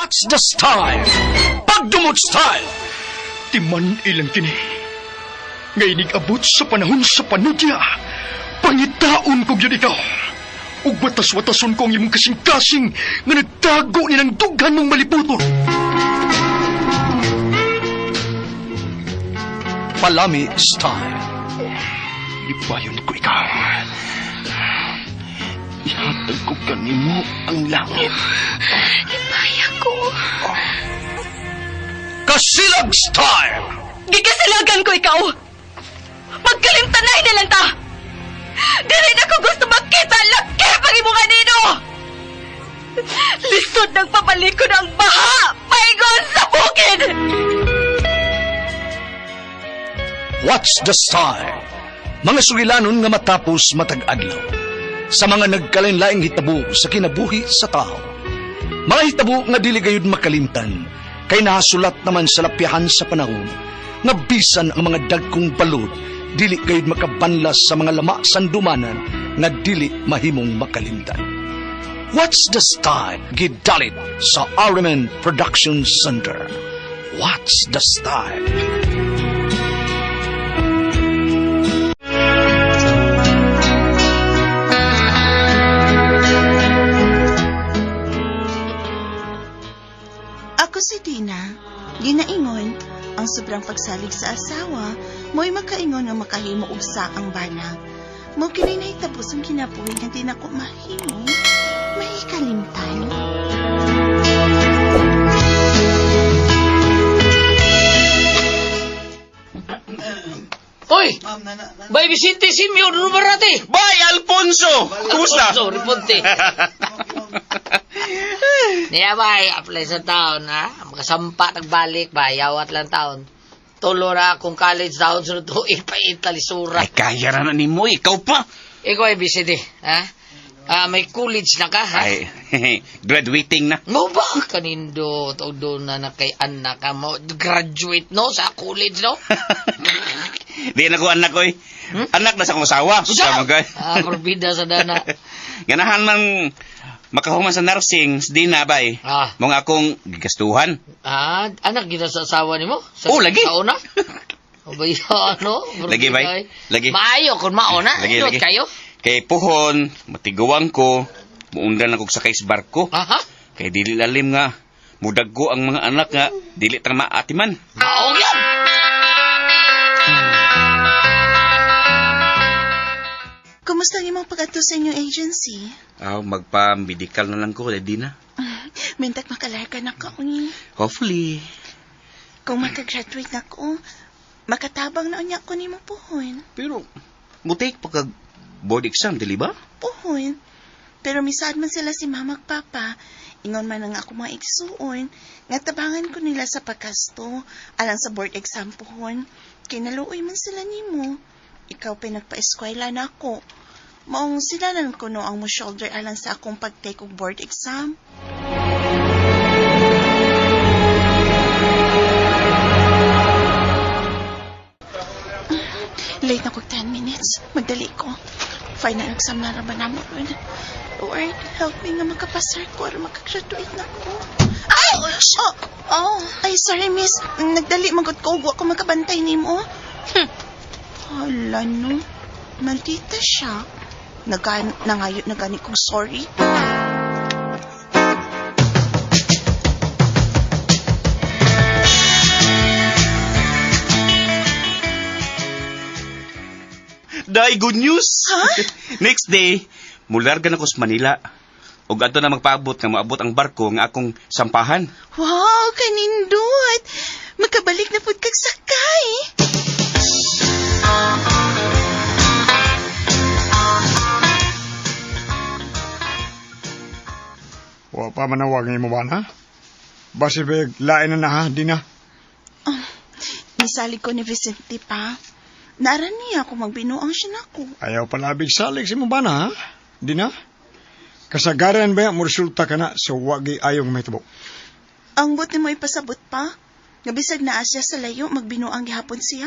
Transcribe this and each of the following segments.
What's the style? Pagdumot style! Timan ilang kini. Ngay abot sa panahon sa panudya, pangitaon ko gyud ikaw. Ug watas-watason ko ang imong kasing-kasing nga nagtago ni ng dughan mong maliputon. Palami style. Ibayon ko ikaw. Ihatag ko kanimo ang langit. Hipaya ko. Kasilag style! Gikasilagan ko ikaw! Magkalimtanay na lang ta! Dili na ko gusto makita laki pag imo kanino! Lisod ng pabalikon ang baha! Paingon sa bukid! What's the style? Mga sugilanon nga matapos matag adlaw. Sa mga nagkalain-laing hitabo sa kinabuhi sa tao. Mga hitabo nga dili gayud makalimtan, kay nahasulat naman sa lapyahan sa panahon, nga bisan ang mga dagkong balod, dili gayud makabanlas sa mga lama sandumanan nga dili mahimong makalimtan. What's the style? Gidalit sa RMN Production Center. What's the style? Ako si Dina. Ginaingon, ang sobrang pagsalig sa asawa, mo'y makaingon nga makahimo og sa ang bana. Mo kini nahitabo sa kinabuhi nga di nako mahimo, mahikalimtan. Hoy! Bay Vicente Simeon Rubarate! Bay, Alfonso! Kumusta? Alfonso, Riponte. Niya bay, apply sa taon, ha? Makasampa, nagbalik, bay, yawat lang taon. Tulo na akong college taon, sunod tuig pa Italy, sura. Ay, kaya na nimo, ikaw pa. Ikaw ay Vicente, ha? Ah, may college na ka, ha? Ay, graduating na. Mo ba kanindo todo na na kay anak ka mo graduate no sa college no? Di na ko anak oy. Hmm? Anak na sa akong asawa. Usa? Sama kay. Ah, morbida sa dana. Ganahan man makahuman sa nursing, di na bay. Ah. Mga akong gigastuhan. Ah, anak gina sa asawa nimo? Sa, Oh, lagi. Sa una? O ba yun, ano? Lagi, bay. Lagi. Maayo kung mauna. Lagi, Lagi, lagi. kayo. Kay puhon, matiguang ko, muundan ako sakay sa barko. Aha. Kay dili lalim nga, mudag ko ang mga anak nga, dili ta maatiman. Maong yan. Kumusta ang imong pag-adto sa inyong agency? Ah, magpa-medical na lang ko, di na. Mintak makalarga na ka, uy. Hopefully. Kung makagraduate na ko, makatabang na unya ko nimo puhon. Pero, mutake pa kag board exam, dili ba? Puhon. Pero misaad man sila si mama ug papa, ingon man ang ako mga igsuon, nga tabangan ko nila sa pagkasto, alang sa board exam puhon. Kinaluoy man sila nimo. Ikaw pinagpa-eskwela na ako. Maong sila lang kuno ang mo shoulder alang sa akong pag-take og board exam. Late na ko 10 minutes. Magdali ko. Final exam na ra ba namo ron? Lord, help me nga makapasar ko or makagraduate na ko. Ay! Oh, oh, ay, sorry, miss. Nagdali magod ko. Wa ko makabantay nimo. Hala, no. Maldita siya. Nangayo na gani kong sorry. Day, good news! Ha? Next day, mularga na ko sa Manila. Ug adto na magpaabot nga maabot ang barko nga akong sampahan. Wow, kanindot! Makabalik na pud kag sakay. Wa pa manawag imo ba na? Basi beg, lain na na ha, di na. Nisalig ko ni Vicente pa. Naran niya kung magbinuang siya nako. Ayaw palabig salig si mo ba na ha? Di na? Kasagaran ba mo resulta ka na sa wagi ayong mahitabo? Ang buti mo ipasabot pa. Nga bisag naa siya sa layo, magbinuang gihapon siya.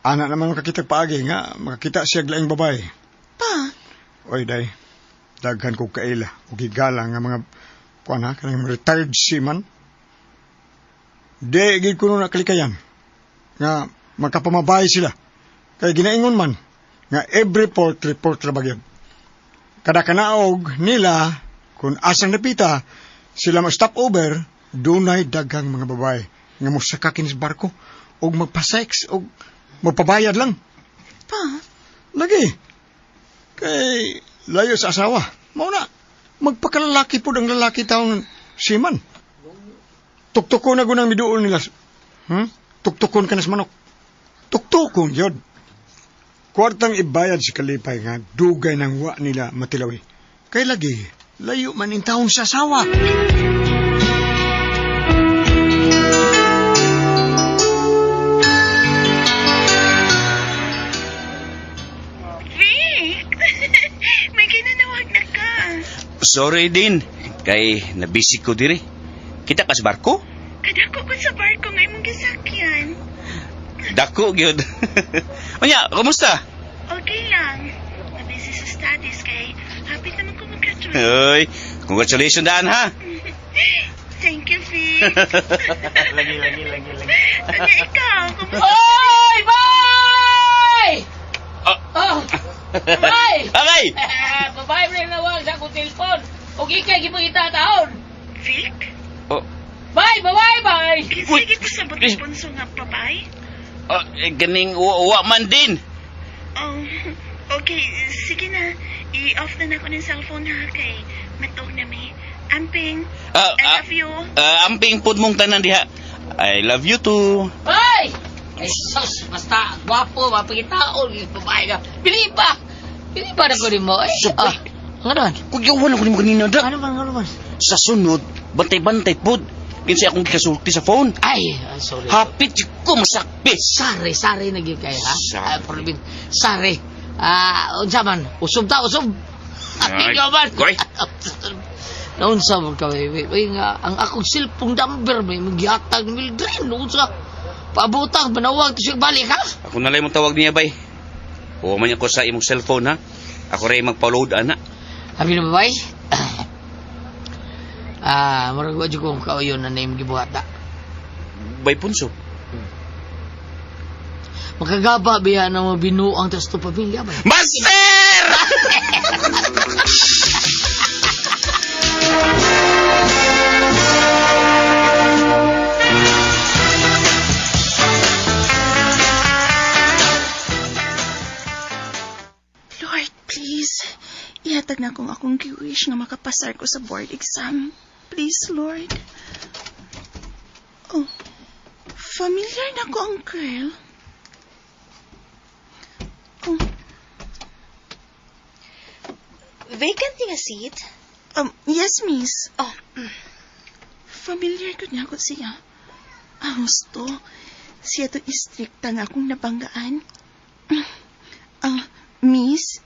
Ana naman makakita paagi nga, makakita siya laing babae. Pa, Oy, day, daghan kog kaila, ug higala nga mga, kuan ha, kanang retired seaman. Di gid kuno na kalikayan nga makapamabay sila. Kay ginaingon man nga every port report ra ba gyud. Kada kanaog nila kung asang napita sila ma-stop over, dunay daghang mga babae nga mosaka kini sa barko og magpa-sex og magpabayad lang. Pa, Lagi. Kay layo sa asawa. Mao na. Magpakalalaki pod ang lalaki taong seaman. Tuktukon na gunang miduol nila. Tuktukon ka na sa manok. Tuktukon yun. Kwartang ibayad si Kalipay nga dugay nang wa nila matilawi. Kay lagi, layo man in taon sa asawa. Vic! May kinanawag na ka. Sorry din, kay nabisi ko diri. Kita ka sa barko? Kadako ko sa barko nga imong gisakyan. Dako gyud. Unya, kumusta? Okay lang. Nabisi sa studies kay hapit naman ko mag-graduate. Oy, congratulations daan ha. Thank you, Vic. Lagi, lagi, lagi, lagi. Ano ikaw? Kumusta? Oy! Bye! Ah. Oh! Bye! Okay. Babae rin nawag sa akong telepon. O ikay gipangita taon. Vic? Oh, Bye! Bye! Bye! Uy. Sige ko sa bunso nga babay. oh, eh, ganing uwa man din. Oh, okay. Sige na. I-off na na ako ng cellphone ha kay matog na mi. Amping. Ah, I ah, love you. ah, amping pud mong tanan diha. I love you too. Bye! Ay, sus! Basta, gwapo, mapangitaon. Babae ka. Bili pa! Bili pa na ko rin mo. Eh, Sabay. ah, ano man? Kung yawan ako nimo kanina da. Ano man, ano man? Sa sunod, bantay-bantay pud. Kinsa akong gikasulti sa phone. Ay, ah, sorry. Hapit jud ko masakpi. Sare, sare na gyud kay ha. Sare. Ah, Probin. Sare. Ah, unsa man? Usog ta, usog. Ay, Ikaw man. goy. Naunsa man ka, baby. Uy, nga, ang akong cellphone number may magihatag ni Mildred. Naunsa. Paabutang, manawag, to siya balik, ha? Ako na lang mong tawag niya bay. Huwag man ko sa imong cellphone ha. Ako rin magpa-load ana. Sabi na babay? Ah, murag wa jud kong kauyon na name gibuhata. Bay punso. Makagaba biya ng mga binuang tas to pamilya ba? Master! Lord, please. Ihatag na kong akong giwish nga makapasar ko sa board exam. Please, Lord. Oh, familiar na ko ang girl. Oh, Vacant nga seat? Yes, miss. Oh, Familiar ko niya ko siya. Ang gusto. Siya to istrikta nga akong nabanggaan. Ah, miss,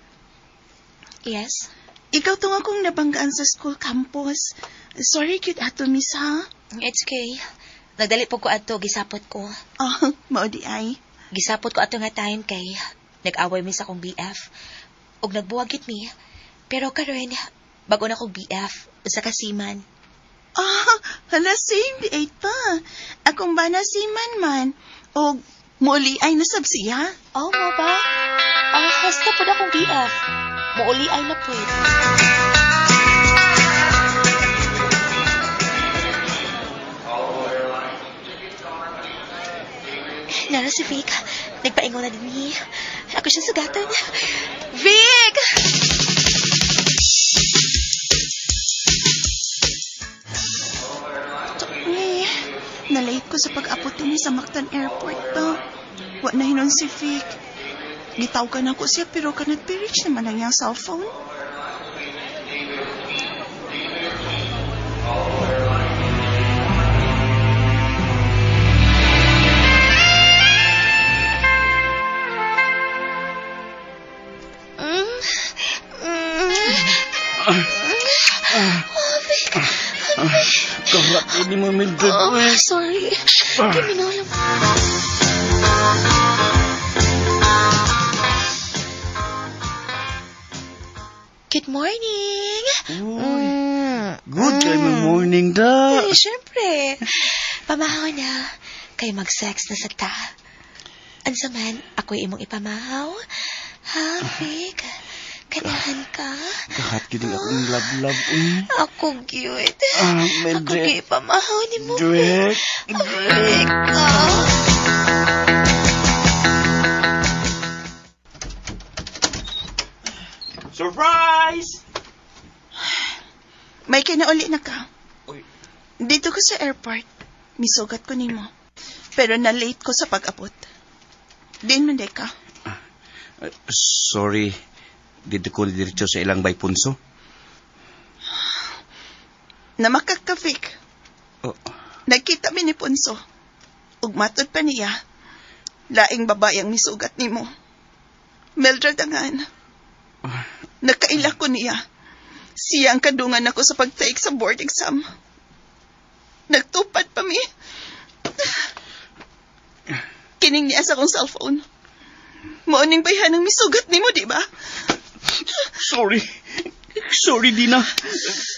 yes. ikaw to nga akong nabanggaan sa school campus. Sorry, cute ato, miss, ha? It's okay. Nagdali po ko ato, gisapot ko. Oh, mao di ay. Gisapot ko ato nga time kay nag-away mi sa akong BF. Ug nagbuwagit mi. Pero karon, bago na akong BF, usa ka seaman. Ah, hala, same di ay pa. Akong bana si man man. O, muli ay nasab siya. Oh, mo ba? Ah, hasta po na akong BF. Muuli ay na pwede. Nara si Vic. Nagpaingon na din ni. Ako siya sugatan. Vic! Eh, nalate ko sa pag-abot din sa Mactan Airport ba. Wa na hinon si Vic. Gitawgan ako siya pero kanat reach naman ang iyang cellphone. Karat ni mo Mildred. Oh, sorry. Kiminaw lang. Good morning. Good kay mo morning da. Ay, syempre, Siyempre. Pamahaw na. Kay mag-sex na sa ta. Unsa man, ako'y imong ipamahaw. Ha, Vic? Ganahan ka? Kahat gyud ang akong love-love. Ako gyud. Ah, Ako Mildred. gyud ipamahaw ni mo. Drek. Vic, ah. Surprise! May kinauli na ka. Uy. Dito ko sa airport. Misugat ko nimo. Pero na-late ko sa pag-abot. Din man day ka. Sorry. Dito ko diretso sa ilang bay punso. Namakakafik. Oh. Nagkita mi ni Ponso. Ug matod pa niya. Laing babae ang misugat nimo. Mildred angan. Nakaila ko niya. Siya ang kadungan ako sa pag-take sa board exam. Nagtupad pa mi. Kining niya sa akong cellphone. Mao ning bayhan ang misugat nimo, di ba? Sorry. Sorry, Dina.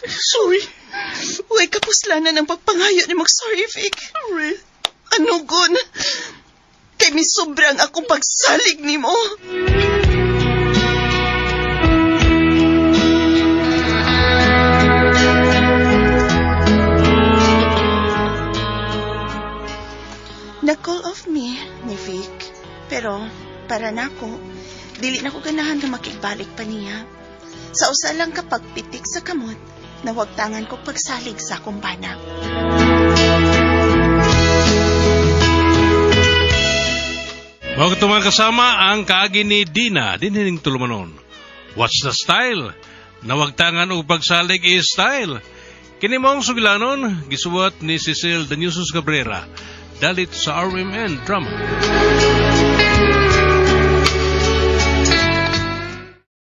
Sorry. Uy, kapuslanan ang pagpangayo ni sorry, Vic. Sorry. Ano gun? Kay mi sobrang akong pagsalig nimo. Nag-call off me ni Vic. Pero, para nako, dili na ko ganahan na makigbalik pa niya. Sa usa lang kapag pitik sa kamot, nawagtangan ko pagsalig sa akong bana. Mao kato, mga kasama, ang kaagi ni Dina, dinhining tulumanon. What's the style? Nawagtangan og pagsalig is style. Kini maong sugilanon, gisuwat ni Cecil Danusus Cabrera, dalit sa RMN Drama.